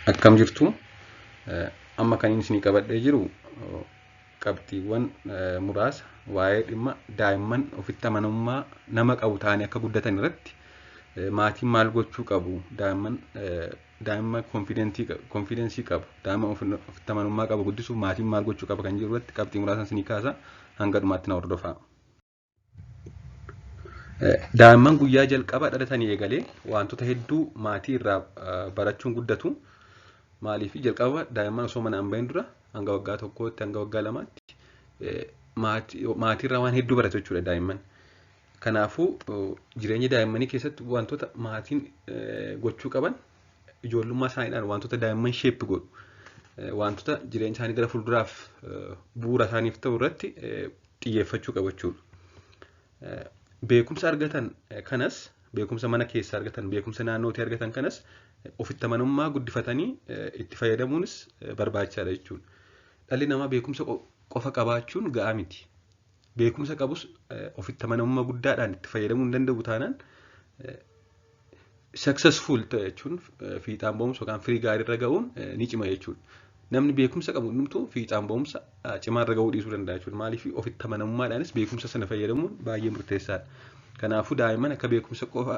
Akkam jirtu? Amma kan inni isinii qabadhee jiru qabxiiwwan muraasa waa'ee dhimma daa'imman ofitti amanamummaa nama qabu ta'anii akka guddatan irratti maatiin maal gochuu qabu, daa'imman daa'ima confidence qabu, daa'ima ofitti amanamummaa qabu guddisuuf maatiin maal gochuu qaba kan jiru irratti qabxii muraasa isinii kaasa. Hanga dhumaatti na hordofaa. Daa'imman guyyaa jalqaba dhalatanii eegalee wantoota hedduu maatii irraa barachuun guddatu. Maaliif? Jalqaba daa'imman osoo manaa hin bahin dura hanga waggaa 1tti, hanga waggaa 2tti maatii irraa waan hedduu baratu jechuudha daa'imman. Kanaafuu jireenya daa'immanii keessatti wantoota maatiin gochuu qaban, ijoollummaa isaaniidhaan wantoota daa'imman shape godhu, wantoota jireenya isaanii gara fuulduraaf bu'uura isaaniif ta'u irratti xiyyeeffachuu qabu jechuudha. Beekumsa argatan kanas, beekumsa mana keessaa argatan, beekumsa naannootii argatan kanas ofitti amanamummaa guddifatanii itti fayyadamuunis barbaachisaadha jechuudha. Dhalli namaa beekumsa qofa qabaachuun ga'aa miti. Beekumsa qabus ofitti amanamummaa guddaadhaan itti fayyadamuu hin danda'u taanaan, successful ta'e jechuun fiixaan ba'umsa yookaan firii gaarii irra ga'uun ni cima jechuudha. Namni beekumsa qabu hundumtuu fiixaan ba'umsa cimaa irra ga'uu dhiisuu danda'a jechuudha. Maaliif? Ofitti amanamummaadhaanis beekumsa sana fayyadamuun baay'ee murteessaadha. Kanaafuu daa'imman akka beekumsa qofa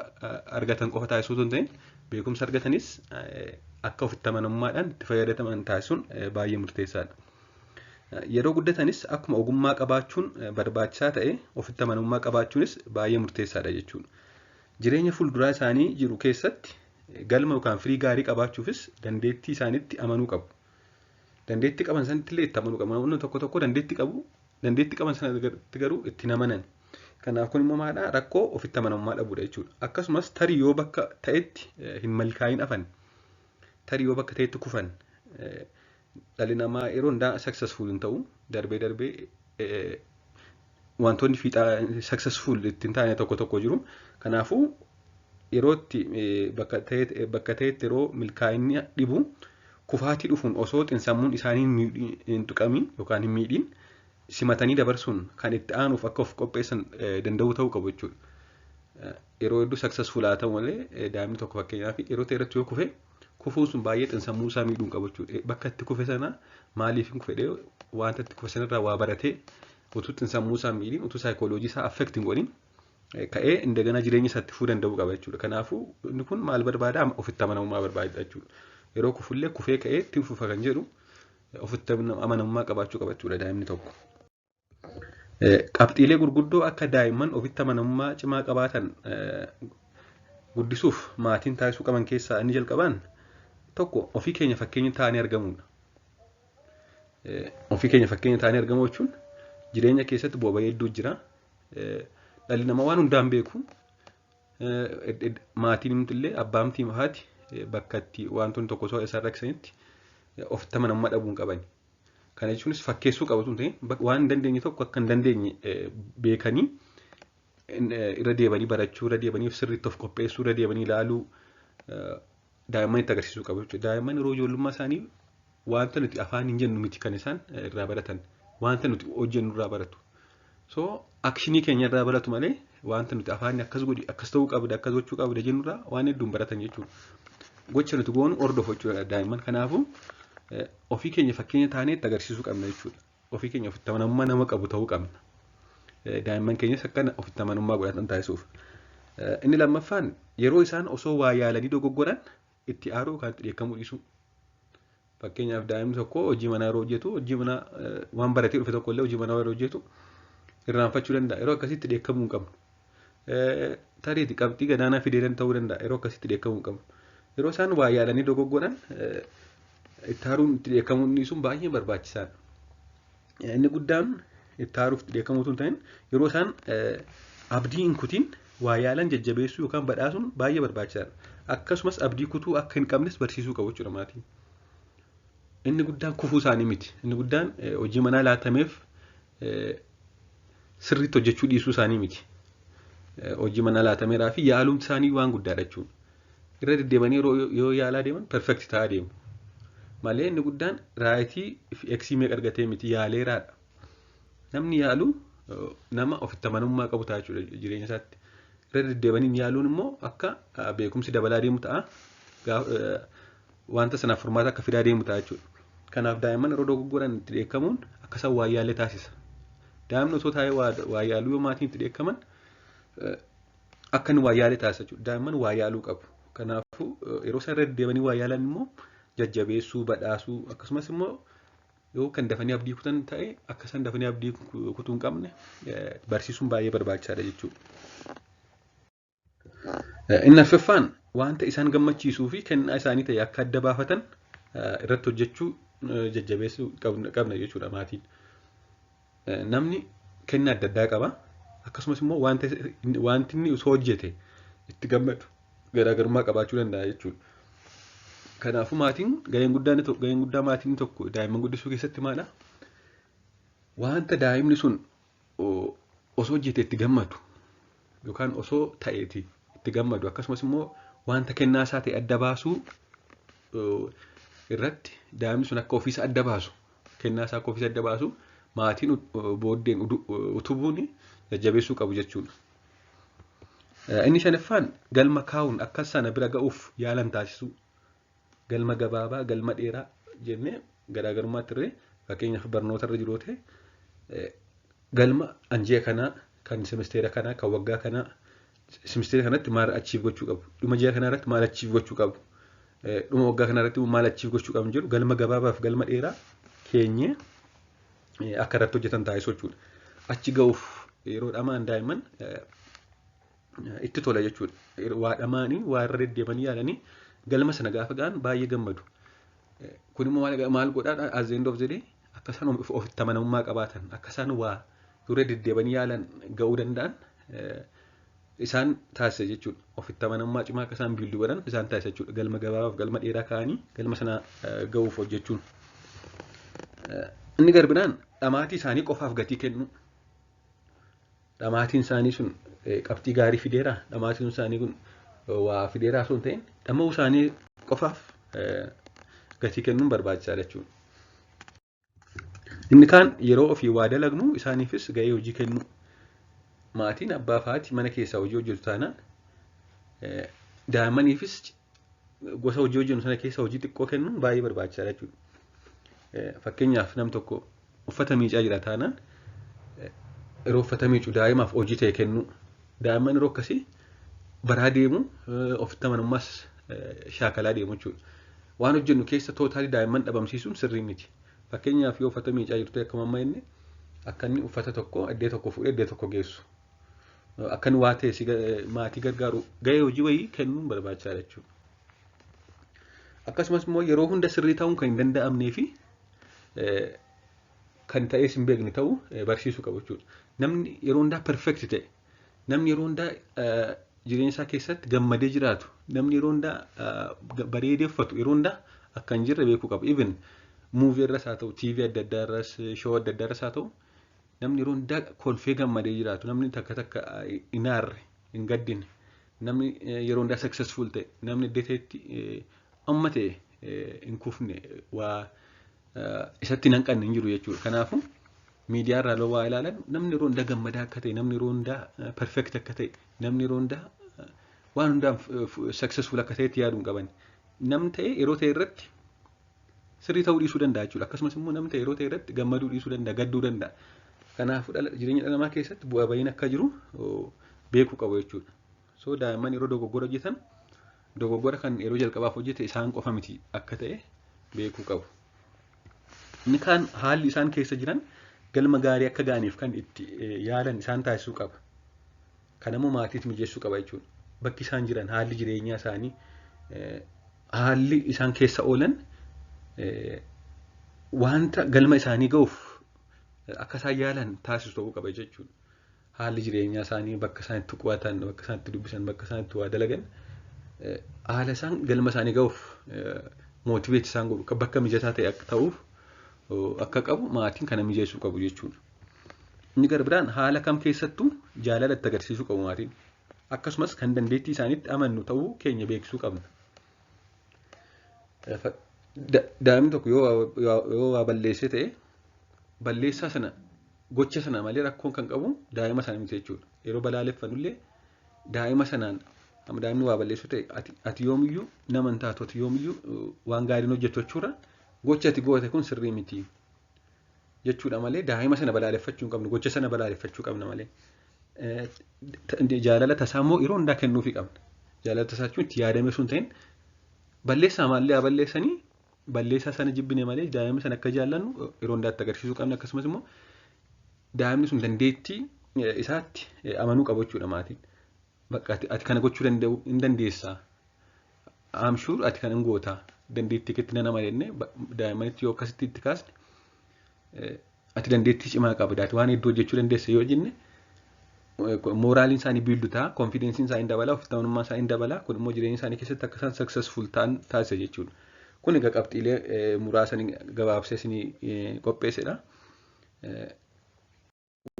argatan qofa taasisuu osoo hin ta'in, beekumsa argatanis akka ofitti amanamummaadhaan itti fayyadaman taasisuun baay'ee murteessaadha. Yeroo guddatanis akkuma ogummaa qabaachuun barbaachisaa ta'e, ofitti amanamummaa qabaachuunis baay'ee murteessaadha jechuudha. Jireenya fuulduraa isaanii jiru keessatti galma yookaan firii gaarii qabaachuufis dandeettii isaaniitti amanuu qabu. Dandeettii qaban sanatti illee itti amanuu qabu. Namoonni tokko tokko dandeettii qabu, dandeettii qaban sanatti garuu itti hin amanan. Kanaaf kun immoo maalidha? Rakkoo ofitti amanamummaa dhabuudha jechuudha. Akkasumas tarii yoo bakka ta'etti hin milkaa'in hafan, tarii yoo bakka ta'etti kufan, dhalli namaa yeroo hundaa successful hin ta'u. Darbee darbee wantoonni fiixaa successful ittiin taane tokko tokko jiru. Kanaafuu yeroo itti bakka ta'etti yeroo milkaa'inni dhibu, kufaatii dhufuun osoo xinsammuun isaanii hin tuqamin yookaan hin miidhin simatanii dabarsuun kan itti aanuuf akka of qopheessan danda'uu ta'uu qabu jechuudha. Yeroo hedduu successful haa ta'u malee, daa'imni tokko fakkeenyaaf yeroo ta'e irratti yoo kufe, kufuun sun baay'ee xinsammuu isaa miidhuu hin qabu jechuudha. Bakka itti kufe sana maaliif hin kufe, wanta itti kufe sanarraa waa baratee, utuu xinsammuu isaa miidhin, utuu saayikooloojii isaa affect hin godhin ka'ee indagana jireenya isaatti fufuu danda'uu qaba jechuudha. Kanaafuu inni kun maal barbaada? Ofitti amanamummaa barbaada jechuudha. Yeroo kufullee kufee ka'ee itti fufa kan jedhu ofitti amanamummaa qabaachuu qaba jechuudha daa'imni tokko. Qabxiilee gurguddoo akka daa'imman ofitti amanamummaa cimaa qabaatan guddisuuf maatiin taasisuu qaban keessaa inni jalqabaan, tokko, ofii keenya fakkeenya ta'anii argamuudha. Ofii keenya fakkeenya ta'anii argamuu jechuun jireenya keessatti bu'aa bahii hedduu jira. Dhalli namaa waan hundaan beeku. Maatiin illee, abbaan fi haati, bakka itti wantoonni tokko osoo isaan rakkisanitti ofitti amanamummaa dhabuu hin qaban. Kana jechuunis fakkeessuu qabatu hin ta'in, waan hin dandeenye tokko akka hin dandeenye beekanii irra deebanii barachuu, irra deebanii sirriitti of qopheessuu, irra deebanii ilaaluu daa'imman itti agarsiisuu qabu jechuudha. Daa'imman yeroo ijoollummaa isaanii wanta nuti afaan hin jennu miti kan isaan irraa baratan, wanta nuti hojjennu irraa baratu. So action keenya irraa baratu malee wanta nuti afaan akkas godhi, akkas ta'uu qabda, akkas gochuu qabda jennu irraa waan hedduun baratan jechuudha. Gocha nuti goonu hordofu jechuudha daa'imman. Kanaafuu ofii keenya fakkeenya taanee itti agarsiisuu qabna jechuudha. Ofii keenya ofitti amanamummaa nama qabu ta'uu qabna. Daa'imman keenyas akka ofitti amanamummaa godhatan taasisuuf. Inni lammaffaan, yeroo isaan osoo waa yaalanii dogoggoran itti aaruu yookaan itti dheekkamuu dhiisuu. Fakkeenyaaf daa'imni tokko hojii manaa yeroo hojjetu, hojii manaa waan baratee dhufe tokko illee hojii manaa yeroo hojjetu irraanfachuu danda'a. Yeroo akkasitti dheekkamuu hin qabnu. Tariiti qabxii gadaanaa fidee ta'uu danda'a. Yeroo akkasitti dheekkamuu hin qabnu. Yeroo isaan waa yaalanii dogoggoran itti aaruun, itti dheekkamuun dhiisuun baay'ee barbaachisaadha. Inni guddaan itti aaruuf itti dheekkamuu osoo hin ta'in, yeroo isaan abdii hin kutin waa yaalan jajjabeessuu yookaan badhaasuun baay'ee barbaachisaadha. Akkasumas abdii kutuu akka hin qabnes barsiisuu qabu jechuudha maatiin. Inni guddaan kufuu isaanii miti. Inni guddaan hojii manaa laatameef sirriitti hojjechuu dhiisuu isaanii miti. Hojii manaa laatameeraa fi yaaluun isaanii waan guddaadha jechuudha. Irra deddeebanii yeroo yoo yaalaa deeman perfect ta'aa deemu. Malee inni guddaan right fi X meeqa argatee miti, yaaleeraadha. Namni yaalu nama ofitti amanamummaa qabu ta'a jechuudha jireenya isaatti. Irra deddeebanii yaaluun immoo akka beekumsi dabalaa deemu ta'a. wanta sanaaf furmaata akka fidaa deemu ta'a jechuudha. Kanaaf daa'imman yeroo dogoggoran itti dheekkamuun akka isaan waa yaalle taasisa. Daa'imni osoo taa'ee waa yaaluu yoo maatiin itti dheekkaman akka inni waa yaale taasisa jechuudha. Daa'imman waa yaaluu qabu. Kanaafuu yeroo isaan irra deddeebi'anii waa yaalan immoo jajjabeessuu, badhaasuu, akkasumas immoo yoo kan dafanii abdii kutan ta'e akka isaan dafanii abdii kutuu hin qabne barsiisuun baay'ee barbaachisaadha jechuudha. Inni arfaffaan wanta isaan gammachiisuu fi kennaa isaanii ta'e akka adda baafatan irratti hojjechuu jajjabeessuu qabna jechuudha maatiin. Namni kennaa adda addaa qaba. Akkasumas immoo wanti inni osoo hojjete itti gammadu garaagarummaa qabaachuu danda'a jechuudha. Kanaafuu maatiin gaheen guddaa maatiin tokko daa'imman guddisuu keessatti maadha? Wanta daa'imni sun osoo hojjete itti gammadu yookaan osoo ta'eeti itti gammadu, akkasumas immoo wanta kennaa isaa ta'e adda baasuu irratti, daa'imni sun akka ofiisa adda baasu, kennaa isaa akka ofiisa adda baasu maatiin booddeen utubuun jajjabeessuu qabu jechuudha. Inni shanaffaan galma kaa'uun akka sana bira ga'uuf yaalan taasisuu. Galma gabaabaa, galma dheeraa jennee garaagarummaatti irree, fakkeenyaaf barnoota irra jiru ta'e, galma an ji'a kanaa, kan semisteera kanaa, kan waggaa kanaa, semisteera kanatti maal achieve gochuu qabu, dhuma ji'a kanaa irratti maal achieve gochuu qabu, dhuma waggaa kanaa irratti maal achieve gochuu qabu jedhu, galma gabaabaaf galma dheeraa keenyee akka irratti hojjetan taasisuu jechuudha. Achi ga'uuf yeroo dhamaan daa'imman itti tola jechuudha. Waa dhamaanii, waa irra deddeemanii yaalanii galma sana gaafa ga'an baay'ee gammadu. Kun immoo maal godhaa? At the end of the day akka isaan ofitti amanamummaa qabaatan, akka isaan waa dura deddeebanii yaalan ga'uu danda'an isaan taasisa jechuudha. Ofitti amanamummaa cimaa akka isaan build godhan isaan taasisa jechuudha. Galma gabaabaaf galma dheeraa kaa'anii galma sana ga'uuf hojjechuun. Inni garbinaan dhamaatii isaanii qofaaf gatii kennu. Dhamaatiin isaanii sun qabxii gaarii fideera, dhamaatiin isaanii kun waa fideeraa osoo hin ta'in, dhama'uu isaanii qofaaf gatii kennuun barbaachisaadha jechuudha. Inni kaan yeroo ofii waa dalagnu isaaniifis gahee hojii kennu. Maatiin abbaa fi haati mana keessaa hojii hojjetu taanaan, daa'immaniifis gosa hojii hojjennu sana keessa hojii xiqqoo kennuun baay'ee barbaachisaadha jechuudha. Fakkeenyaaf nam tokko uffata miicaa jira taanaan, yeroo uffata miicu daa'imaaf hojii ta'e kennu. Daa'imman yeroo akkasii baraa deemu, ofitti amanamummaas shaakalaa deemu jechuudha. Waan hojjennu keessa totally daa'imman dhabamsiisuun sirrii miti. Fakkeenyaaf yoo uffata miicaa jirtu, akkuma amma inni akka inni uffata tokko iddoo tokko fuudhee iddoo tokko geessu, akka inni waa ta'e maatii gargaaru gahee hojii wayii kennuun barbaachisaadha jechuudha. Akkasumas immoo yeroo hunda sirrii ta'uun kan hin danda'amnee fi kan ta'ees hin beekne ta'uu barsiisuu qabu jechuudha. Namni yeroo hundaa perfect ta'e, namni yeroo hundaa jireenya isaa keessatti gammadee jiraatu, namni yeroo hundaa bareedee uffatu yeroo hundaa akka hin jirre beekuu qabu. Even movie irras haa ta'u, TV adda addaa irras, show adda addaa irras haa ta'u, namni yeroo hundaa kolfee gammadee jiraatu, namni takka takka hin aarre, hin gaddine, namni yeroo hundaa successful ta'e, namni iddoo ta'etti amma ta'e hin kufne, waa isatti hin hanqanne hin jiru jechuudha. Kanaafuu miidiyaa irraa waa ilaalan, namni yeroo hundaa gammadaa akka ta'e, namni yeroo hundaa perfect akka ta'e, namni yeroo hundaa waan hundaan successful akka ta'etti yaaduu hin qaban. Namni ta'e yeroo ta'e irratti sirrii ta'uu dhiisuu danda'a jechuudha. Akkasumas immoo namni ta'e yeroo ta'e irratti gammaduu dhiisuu danda'a, gadduu danda'a. Kanaafuu jireenya dhala namaa keessatti bu'aa bahiin akka jiru beekuu qabu jechuudha. So daa'imman yeroo dogoggora hojjetan, dogoggora kan yeroo jalqabaaf hojjete isaan qofa miti akka ta'e beekuu qabu. Inni kaan haalli isaan keessa jiran galma gaarii akka ga'aniif kan itti yaalan isaan taasisuu qaba. Kanammoo maatiif mijeessuu qaba jechuudha. Bakki isaan jiran, haalli jireenyaa isaanii, haalli isaan keessa oolan wanta galma isaanii ga'uuf akka isaan yaalan taasisu ta'uu qaba jechuudha. Haalli jireenyaa isaanii, bakka isaan itti qo'atan, bakka isaan itti dubbisan, bakka isaan itti waa dalagan, haala isaan galma isaanii ga'uuf motivate isaan godhu, bakka mijataa ta'e akka ta'uuf akka qabu maatiin kana mijeessuu qabu jechuudha. Inni gara biraan haala kam keessattuu jaalala itti agarsiisuu qabu maatiin. Akkasumas kan dandeettii isaaniitti amannu ta'uu keenya beeksisuu qabna. Daa'imni tokko yoo waa balleessee ta'e, balleessaa sana, gocha sana malee rakkoon kan qabu daa'ima sana miti jechuudha. Yeroo balaaleffannullee daa'ima sanaan Amma daa'imni waa balleessu ta'e, ati yoomiyyuu nama hin taatu, ati yoomiyyuu waan gaariin hojjettu jechuudha. Gocha ati goote kun sirrii miti jechuudha malee daa'ima sana balaaleffachuu hin qabnu, gocha sana balaaleffachuu qabna malee. Jaalala tasaa immoo yeroo hundaa kennuufii qabna. Jaalala tasaa jechuun itti yaadame sun ta'in, balleessaa maallee haa balleessanii, balleessaa sana jibbine malee daa'ima sana akka jaallannu yeroo hundaatti agarsiisuu qabna. Akkasumas immoo daa'imni sun dandeettii isaatti amanuu qabu jechuudha maatiin. Bakka ati kana gochuu danda'u hin dandeessaa. I'm sure ati kana hin gootaa. Dandeettii keetti nan amana jennee daa'immanitti yoo akkasitti itti kaasne, ati dandeettii cimaa qabda, ati waan hedduu hojjechuu dandeessa yoo jenne, mooraaliin isaanii build ta'a, confidenceiin isaanii dabala, ofitti amanamummaan isaanii dabala. Kun immoo jireenya isaanii keessatti akka isaan successful ta'an taasisa jechuudha. Kun egaa qabxiilee muraasa gabaabsee isinii qopheessedha.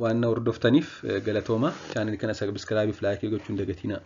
Waan na hordoftaniif galatooma. Channelii kana subscribe fi like gochuu hin dagatinaa.